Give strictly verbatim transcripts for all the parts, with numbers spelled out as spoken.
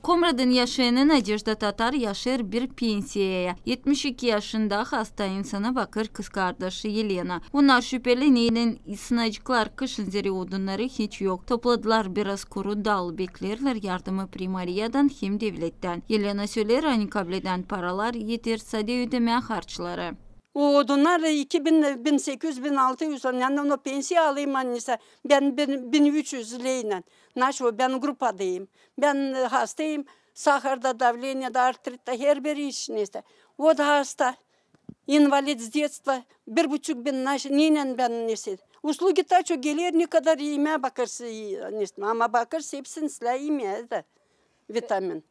Komratın yaşayanı Nadejda Tatar yaşêêr bir pensiyaya. Etmiş iki yaşında hasta insana bakêr kızkardaşı Elena. Onnar şüpeli, neylän ısınaceklar kışın, zerä odunnarı hiç yok. Topladılar biraz kuru dal, bekleerlär yardımı primariyadan hem devlettän. Elena söleer, ani kabledän paralar eter sade ödemää harçları. O odunnar iki bin, bin sekiz üz, bin altı üz, ondan o pensiya alayım, ani sä, bän bin, bin üç üz leynän. Naşo, bän grupadayım. Bän, e, hastayım. Sahar da, davleniya da, artrit da, herbir iş, nesä. O da hasta. İnvalid s detstva. Bir buçuk bin, naş-, neylän bän, nesä. Uslugi ta çok geler, ne kadar imää bakêrsın, nesä. Ama bakêrsın hepsini, islää imää da vitamin.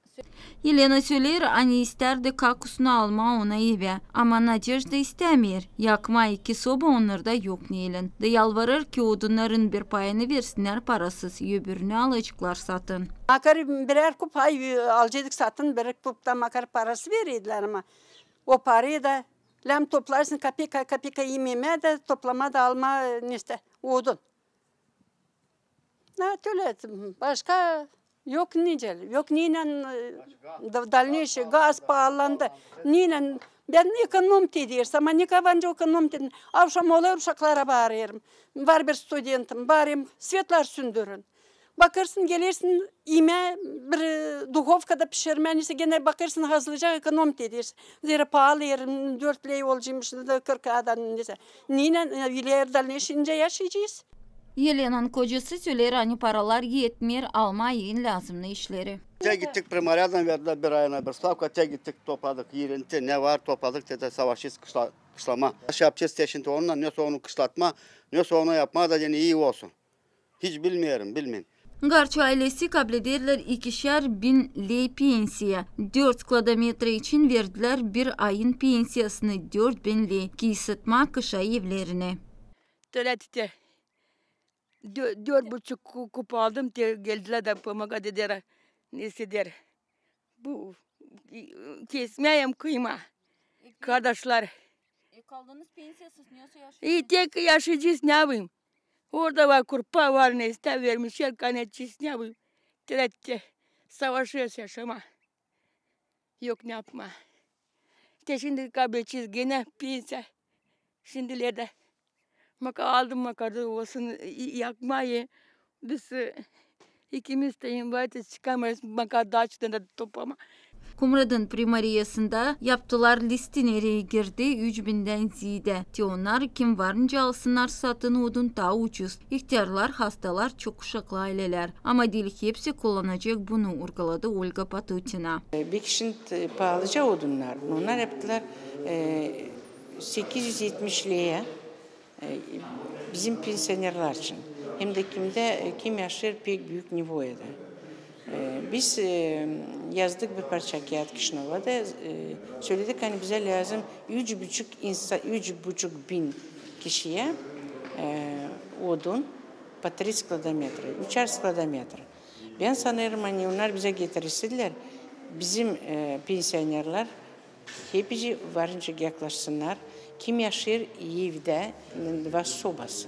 Elena söleer, ani istärdi kakusunu almaa ona evä, ama Nadejda istämeer. Yakmaa iki soba onnarda yok neylän. Da yalvarêr, ki odunnarın bir payını versinnär parasız, öbürünü alaceklar satın. Makar birär kup pay, e, alacektık satın, bir kupta makar parası vereydilär, ama o parayı da lääzım toplarsın, kapika, kapika imää da, toplamaa da, almaa, nesä, odun. Na, tölä, başka yok nicä, yok neylän, e, da-, dalneyşi gaz paalandı. Neylän, bän ekonom edersin, ama ne kadar ekonom edersin. Avşam olêr, uşaklara baarêrım. Var bir studentim, baarêrım, svetlar sündürün. Bakêrsın, gelersin, imää bir, e, duhovkada pişirmää, nesä, genä bakêrsın, hızlıca ekonom edersin. Zerä paalı er, dört ley olaceymış, da kırk adam, nesä. Neylän, e, ileri dalneyşi nicä yaşayacez? Elenanın kocası söleer, ani paralar etmeer almaa en lääzımnı işleri. Te gittik, primariyadan verdilär bir ayına bir stavka, te gittik, topladıyk, irinti ne var, topladıyk, te dä savaşêrız kışla-, kışlamaa. Naşey yapacez te şindi onunnan, nesä onu kışlatmaa, nesä onu yapmaa da deyni ii olsun. Hiç bilmeerim, bilmeerim. Garç aylesi kablederlär ikişär bin ley pensiya. Dört skladometra için verdilär bir ayın pensiyasını, dört bin ley, ki ısıtmaa kışa evlerini. Tölä te dö-, dört buçuk ku-, kup aldım, te geldilär da pomagat ederlär, nesä der. Bu, e, kesmää hem kıymaa. Kardaşlar. E, kaldınız pensiyasız, nesä yaşayacaksınız? E, tek yaşayacez, ne yapayım? Orada var kurpa, var nesä, vermişlär, kanetçiz, ne yapayım? Te dä te savaşêrız yaşamaa. Yok ne yapmaa. Te şindi kabledecez genä pensiya. Şindilerdä. Makar aldım, makar da olsun, i-, yakmaa. Biz, e, ikimiz dä invalid, çıkamêêrız, makar daaçadan da toplamaa. Komratın primariyasında yaptılar listı, nereyi girdi üç bindän zeedä. Te onnar, kim var nicä, alsınnar satın odun taa ucuz. İhtärlar, hastalar, çok uşaklı aylelär. Ama diil hepsi kullanacek bunu, urgaladı Olga Patutina. E, bir kişinin, e, paalıca odunnar, onnar yaptılar, e, sekiz üz etmiş leyä, e, bizim pensionerlär için. Hem dä kim dä, e, kim yaşêêr pek büük Nevoyada. E, biz, e, yazdık bir parça kiyat Kişinövada, e, söledik, ani bizä lääzım üç buçuk insa-, üç buçuk bin kişiyä, e, odun, po tri skladometra, üçär skladometra. Bän sanêrım, ani onnar bizä getirseydilär, bizim, e, pensionerlär hepsi varınca yaklaşsınnar, kim yaşêêr evdä, var sobası,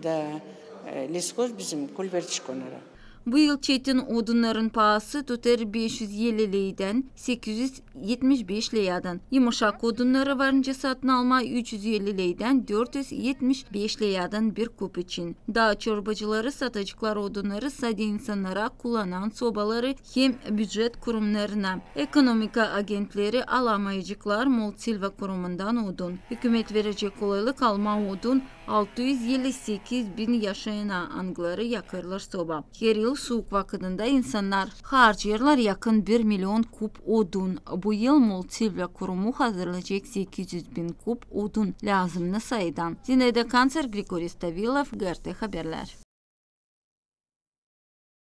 da, e, leshoz bizim kol verecek onnara. Bu yıl çetin odunnarın paası tutêr beş üz elli leydän sekiz üz etmiş beş leyädän. Yımuşak odunnarı varınca satın almaa üç üz elli leydän dört üz etmiş beş leyädän bir kup için. Daa çorbacıları sataceklar odunnarı sade insannara, kullanan sobaları hem bücet kurumnarına. Ekonomika agentleri alamayaceklar Molsilva kurumundan odun. Hükümet verecek kolaylık almaa odun altı üz elli sekiz bin yaşayana, angıları yakêrlar soba. Her yıl suuk vakıdında insannar harcêêrlar yakın bir milion kup odun. Bu yıl Molsilva kurumu hazırlayacek sekiz üz bin kup odun lääzımnı sayıdan. Zinaida Kanţer, Grigoriy Stavilov, GRT Haberlär.